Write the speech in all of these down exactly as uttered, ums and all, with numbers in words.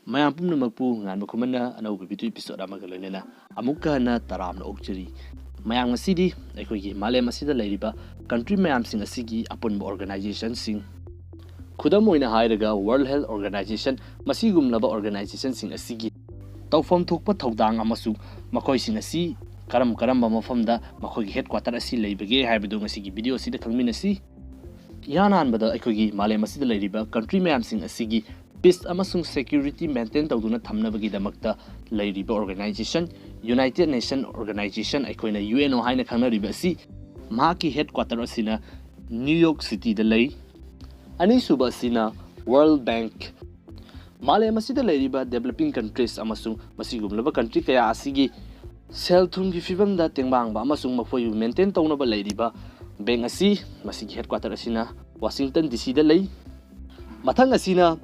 ꯃꯌꯥꯝ ꯄꯨꯝꯅꯃꯛꯄꯨ ꯉꯥꯟꯕ ꯈꯨꯃꯟꯅ ꯑꯅꯧꯕ video episode ꯑꯃꯒ ꯂꯣꯏꯅꯅ ꯑꯃꯨꯛꯀ ꯍꯟꯅ ꯇꯔꯥꯝꯅ ꯑꯣꯛꯆꯔꯤ꯫ ꯃꯌꯥꯝ, ꯉꯁꯤꯗꯤ ꯑꯩꯈꯣꯏꯒꯤ ꯃꯥꯂꯦꯝ ꯑꯁꯤꯗ ꯂꯩꯔꯤꯕ country ꯃꯌꯥꯝꯁꯤꯡ ꯑꯁꯤꯒꯤ ꯑꯄꯨꯟꯕ organizationꯁꯤꯡ, ꯈꯨꯗꯝ ꯑꯣꯏꯅ ꯍꯥꯏꯔꯒ World Health Organization, ꯃꯁꯤꯒꯨꯝꯂꯕ organizationꯁꯤꯡ ꯑꯁꯤꯒꯤ ꯇꯧꯐꯝ ꯊꯣꯛꯄ ꯊꯧꯗꯥꯡ ꯑꯃꯁꯨꯡ ꯃꯈꯣꯏꯁꯤꯡ ꯑꯁꯤ ꯀꯔꯝ ꯀꯔꯝꯕ ꯃꯐꯝꯗ ꯃꯈꯣꯏꯒꯤ headquarter ꯑꯁꯤ ꯂꯩꯕꯒꯦ ꯍꯥꯏꯕꯗꯨ ꯉꯁꯤꯒꯤ video ꯑꯁꯤꯗ ꯈꯪꯃꯤꯟꯅꯁꯤ꯫ ꯏꯍꯥꯟ ꯍꯥꯟꯕꯗ ꯑꯩꯈꯣꯏꯒꯤ ꯃꯥꯂꯦꯝ ꯑꯁꯤꯗ ꯂꯩꯔꯤꯕ country ꯃꯌꯥꯝꯁꯤꯡ ꯑꯁꯤꯒꯤ peace ꯑꯃꯁꯨꯡ security maintain ꯇꯧꯗꯨꯅ ꯊꯝꯅꯕꯒꯤꯗꯃꯛꯇ ꯂꯩꯔꯤꯕ organization, United Nation Organization, ꯑꯩꯈꯣꯏꯅ UNO ꯍꯥꯏꯅ ꯈꯪꯅꯔꯤꯕ ꯑꯁꯤ, ꯃꯍꯥꯛꯀꯤ headquarter ꯑꯁꯤꯅ New York Cityꯗ ꯂꯩ꯫ ꯑꯅꯤꯁꯨꯕ ꯑꯁꯤꯅ World Bank꯫ ꯃꯥꯂꯦꯝ ꯑꯁꯤꯗ ꯂꯩꯔꯤꯕ developing countries ꯑꯃꯁꯨꯡ ꯃꯁꯤꯒꯨꯝꯂꯕ country ꯀꯌꯥ ꯑꯁꯤꯒꯤ ꯁꯦꯜ ꯊꯨꯝꯒꯤ ꯐꯤꯕꯝꯗ ꯇꯦꯡꯕꯥꯡꯕ ꯑꯃꯁꯨꯡ ꯃꯈꯣꯏꯕꯨ maintain ꯇꯧꯅꯕ ꯂꯩꯔꯤꯕ bank ꯑꯁꯤ, ꯃꯁꯤꯒꯤ headquarter ꯑꯁꯤꯅ Washington D Cꯗ ꯂꯩ꯫ ꯃꯊꯪ ꯑꯁꯤꯅ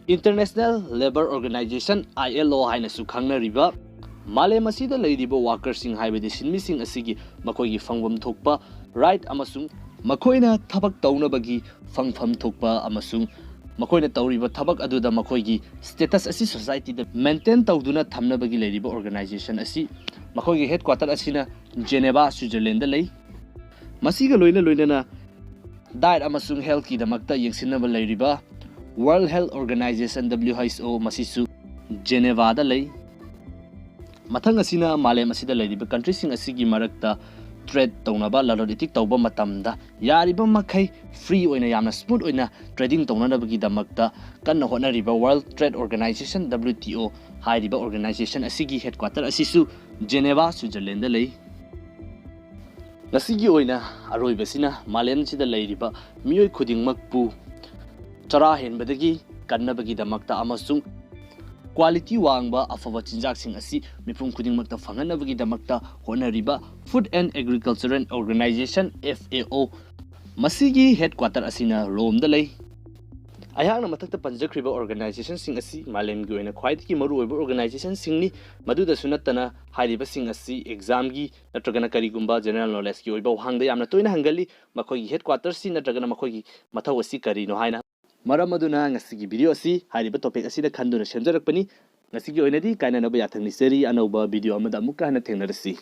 International Labour Organization, ILO ꯍꯥꯏꯅꯁꯨ ꯈꯪꯅꯔꯤꯕ, ꯃꯥꯂꯦꯝ ꯑꯁꯤꯗ ꯂꯩꯔꯤꯕ workerꯁꯤꯡ, ꯍꯥꯏꯕꯗꯤ ꯁꯤꯟꯃꯤꯁꯤꯡ ꯑꯁꯤꯒꯤ ꯃꯈꯣꯏꯒꯤ ꯐꯪꯐꯝ ꯊꯣꯛꯄ right ꯑꯃꯁꯨꯡ ꯃꯈꯣꯏꯅ ꯊꯕꯛ ꯇꯧꯅꯕꯒꯤ ꯐꯪꯐꯝ ꯊꯣꯛꯄ ꯑꯃꯁꯨꯡ ꯃꯈꯣꯏꯅ ꯇꯧꯔꯤꯕ ꯊꯕꯛ ꯑꯗꯨꯗ ꯃꯈꯣꯏꯒꯤ status ꯑꯁꯤ societyꯗ maintain ꯇꯧꯗꯨꯅ ꯊꯝꯅꯕꯒꯤ ꯂꯩꯔꯤꯕ organization ꯑꯁꯤ, ꯃꯈꯣꯏꯒꯤ headquarter ꯑꯁꯤꯅ Geneva, Switzerlandꯗ ꯂꯩ꯫ ꯃꯁꯤꯒ ꯂꯣꯏꯅ ꯂꯣꯏꯅꯅ diet ꯑꯃꯁꯨꯡ healthꯀꯤꯗꯃꯛꯇ ꯌꯦꯡꯁꯤꯟꯅꯕ ꯂꯩꯔꯤꯕ World Health Organization, WHO, ꯃꯁꯤꯁꯨ Genevaꯗ ꯂꯩ꯫ ꯃꯊꯪ ꯑꯁꯤꯅ ꯃꯥꯂꯦꯝ ꯑꯁꯤꯗ ꯂꯩꯔꯤꯕ countryꯁꯤꯡ ꯑꯁꯤꯒꯤ ꯃꯔꯛꯇ trade ꯇꯧꯅꯕ, ꯂꯂꯣꯟ ꯏꯇꯤꯛ ꯇꯧꯕ ꯃꯇꯝꯗ ꯌꯥꯔꯤꯕ ꯃꯈꯩ free ꯑꯣꯏꯅ, ꯌꯥꯝꯅ smooth ꯑꯣꯏꯅ trading ꯇꯧꯅꯅꯕꯒꯤꯗꯃꯛꯇ ꯀꯟꯅ ꯍꯣꯠꯅꯔꯤꯕ World Trade Organization, WTO ꯍꯥꯏꯔꯤꯕ organization ꯑꯁꯤꯒꯤ headquarter ꯑꯁꯤꯁꯨ Geneva, Switzerlandꯗ ꯂꯩ꯫ ꯉꯁꯤꯒꯤ ꯑꯣꯏꯅ ꯑꯔꯣꯏꯕꯁꯤꯅ ꯃꯥꯂꯦꯝꯁꯤꯗ ꯂꯩꯔꯤꯕ ꯃꯤꯑꯣꯏ ꯈꯨꯗꯤꯡꯃꯛꯄꯨ ꯆꯔꯥ ꯍꯦꯟꯕꯗꯒꯤ ꯀꯟꯅꯕꯒꯤꯗꯃꯛꯇ ꯑꯃꯁꯨꯡ quality ꯋꯥꯡꯕ ꯑꯐꯕ ꯆꯤꯟꯖꯥꯛꯁꯤꯡ ꯑꯁꯤ ꯃꯤꯄꯨꯝ ꯈꯨꯗꯤꯡꯃꯛꯇ ꯐꯪꯍꯟꯅꯕꯒꯤꯗꯃꯛꯇ ꯍꯣꯠꯅꯔꯤꯕ Food and Agricultural Organization, FAO, ꯃꯁꯤꯒꯤ headquarter ꯑꯁꯤꯅ Romeꯗ ꯂꯩ꯫ ꯑꯩꯍꯥꯛꯅ ꯃꯊꯛꯇ ꯄꯟꯖꯈ꯭ꯔꯤꯕ organizationꯁꯤꯡ ꯑꯁꯤ ꯃꯥꯂꯦꯝꯒꯤ ꯑꯣꯏꯅ ꯈ꯭ꯋꯥꯏꯗꯒꯤ ꯃꯔꯨꯑꯣꯏꯕ organizationꯁꯤꯡꯅꯤ꯫ ꯃꯗꯨꯗꯁꯨ ꯅꯠꯇꯅ, ꯍꯥꯏꯔꯤꯕꯁꯤꯡ ꯑꯁꯤ examꯒꯤ ꯅꯠꯇ꯭ꯔꯒꯅ ꯀꯔꯤꯒꯨꯝꯕ general knowledgeꯀꯤ ꯑꯣꯏꯕ ꯋꯥꯍꯪꯗ ꯌꯥꯝꯅ ꯇꯣꯏꯅ ꯍꯪꯒꯜꯂꯤ, ꯃꯈꯣꯏꯒꯤ headquarterꯁꯤ ꯅꯠꯇ꯭ꯔꯒꯅ ꯃꯈꯣꯏꯒꯤ ꯃꯊꯧ ꯑꯁꯤ ꯀꯔꯤꯅꯣ ꯍꯥꯏꯅ꯫ ꯃꯔꯝ ꯑꯗꯨꯅ ꯉꯁꯤꯒꯤ video ꯑꯁꯤ ꯍꯥꯏꯔꯤꯕ topic ꯑꯁꯤꯗ ꯈꯟꯗꯨꯅ ꯁꯦꯝꯖꯔꯛꯄꯅꯤ꯫ ꯉꯁꯤꯒꯤ ꯑꯣꯏꯅꯗꯤ ꯀꯥꯏꯅꯅꯕ ꯌꯥꯊꯪ ꯅꯤꯖꯔꯤ꯫ ꯑꯅꯧꯕ video ꯑꯃꯗ ꯑꯃꯨꯛꯀ ꯍꯟꯅ ꯊꯦꯡꯅꯔꯁꯤ꯫